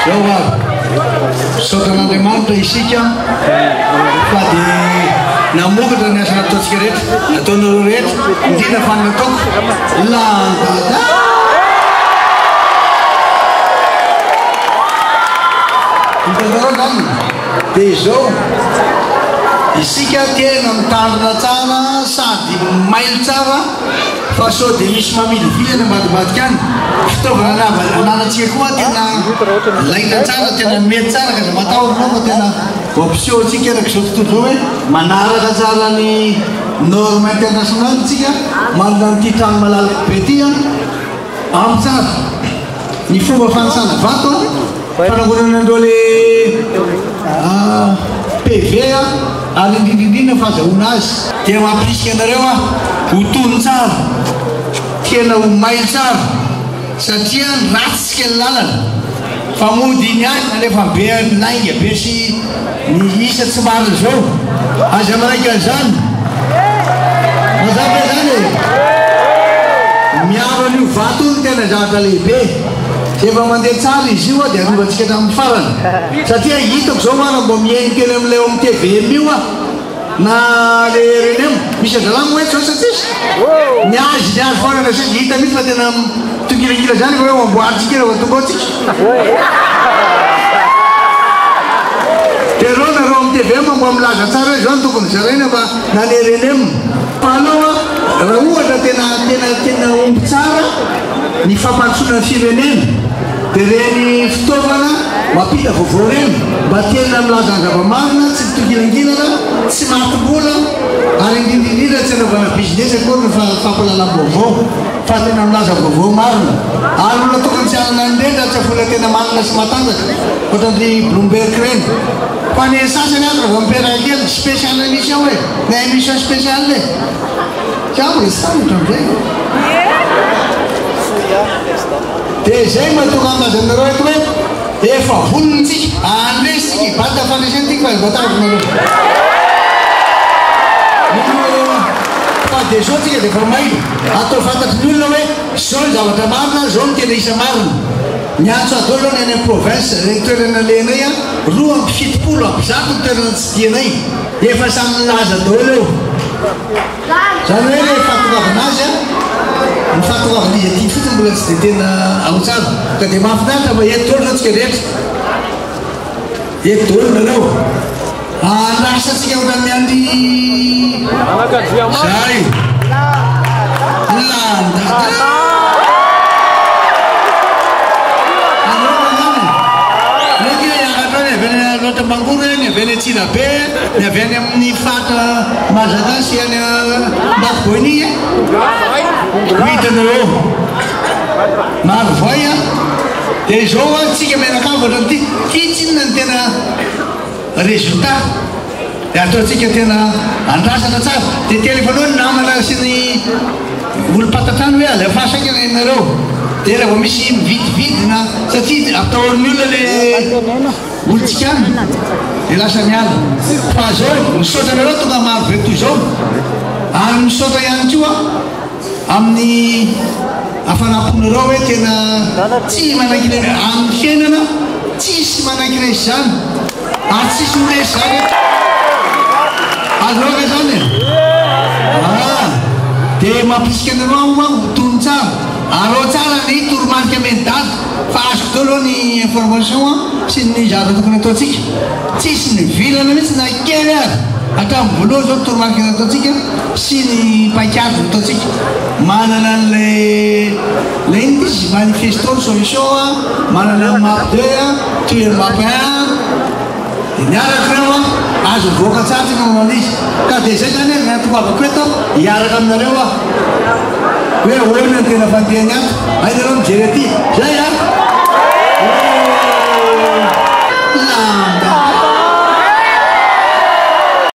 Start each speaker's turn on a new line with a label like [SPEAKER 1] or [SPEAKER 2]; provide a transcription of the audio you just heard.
[SPEAKER 1] Zao ary, misaotra an'Andriamanitra isika fa dia namokatra ny asa nataontsika rehetra, nataonareo rehetra, indrindra fa ny nataoko. Landada! Hitanareo izany? Dia izao, isika tena mitandrina tsara sady mailo tsara fa sao dia misy mamilivily any ambadimbadika any. Fitaovana ananantsika koa tena laitra tsara, tena mety tsara ka aza matahotra ianao fa tena mampiseho antsika araka izao tontolo izao hoe manaraka tsara ny norme internationale isika manana an'ity trano malalaka be ity an. Ampy tsara ny fomba fanisana vato an, fanangonana an'ireo le PV an, ary indrindra indrindra ny fahazahoana azy. Dia mampirisika anareo aho ho tony tsara, tena ho mailo tsara satria ny ratsy tsika ny lalana fa mody ny ahy alefa be lainga be sy ny isa tsy marina izao. Aza manaiky an'izany. Mazava ve izany e? Miaro an'io vato io no tena zavatra lehibe. Efa mandeha tsara izy io dia arovantsika hatramin'ny farany. Satria hitako izao hoa raha mba mihaino kely amin'ilay ao amin'ny tvm io aho na le rnm, misy an-drahalahy moa eto izao sa tsisy? Ny azy ny azy foana no sisa, hita mihitsy fa tena mitongilangila izany fa hoe ho amboarintsika io raha vao tonga ao tsika. Dia reo nareo amin'ny tvm mba milaza tsara hoe izao no tokony zaraina fa na le rnm. Fa aleo raha ohatra tena tena tena omby tsara ny fampandrosoana ny firenena dia ireny fitaovana mampita vaovao ireny mba tena milaza ny zava-marina, tsy mitongilangilana, tsy matim-bola ary indrindra indrindra tsy anaovana business akory ny fampahalalam-baovao fa tena milaza vaovao marina ary olona tokony tsy hanana an'ireny raha tsy olona tena manana sy matanjaka ohatran'ry Bloomberg ireny fa ny sasany aza raha vao mipetraka kely spécial émission e na émission spéciale e. Tsy ampy le sambatra amizay. Dia izay no mahatonga ahy milaza aminareo eto hoe efa vonona tsika handresy tsika hibata fandresena tsika fa aza matahotra nareo. Fa dia zao tsika dia efa mailo atao fantatry ny olona hoe zao ny zavatra marina, zao no tena isa marina. Miantso ahy daholo ny any amin'ny province, ireny toerana alehanay an, 172 ny toerana tsidihanay, efa samy milaza daholo eo. Zany hoe le fahatongavana azy an, ny fahatongavana izy aty fotsiny mbola tsy dia tena ao tsara. Ka dia mahafinaritra fa eto daholo zao tsika rehetra. Eto daholo nareo. Andrasantsika ohatran'ny miandry zay. Landada. Anareo manana. Nety hiakatra any avy any Alaotra Mangoro, ny avy any Antsirabe, ny avy any amin'ny faritra Mahajanga sy any Ambatoboeny e. Ho hitanareo. Marovoay a. Dia izao a, tsika mianakavy ohatran'ity. Ity tsinona no tena résultat. Dia ataontsika tena andrasana tsara. Dia telefonao ny namana sy ny olom-pantatrany hoe alefaso haingana ianareo. Dia raha vao misy mividividy na satria atahorin'ny olona le Olontsika any dia lasa miala. Fa zao, misaotra anareo tonga maro be toy izao. Ary misaotra ihany koa amin'ny hafanam-ponareo hoe tena tsy manankiray amin'ny fiainana, tsisy manankiray izany ary tsisy ho resy izany eto. Azonareo ve izany e? Ah, dia mampirisika anareo aho ho tony tsara. Araho tsara ny toromarika amen'i Dada. Fa azoko daholo aloha ny information sy ny zavatra tokony ataontsika. Tsisy nivilana mihitsy na kely ary hatramin'ny voalohany izao ny toromarika nataontsika sy ny paikady nataontsika. Manana an'ilay ilay inona ity izy manifesto ny solution, manana ny map 2, toy ny map 1. Dia miaraka ireo an, azo mivoaka tsara tsika manao an'izy. Ka dia izay izany ny nahatongavako eto, hiaraka aminareo aho. Hoe ahoana ny tena fandehany ato. Hay nareo mijery aty. Zay an!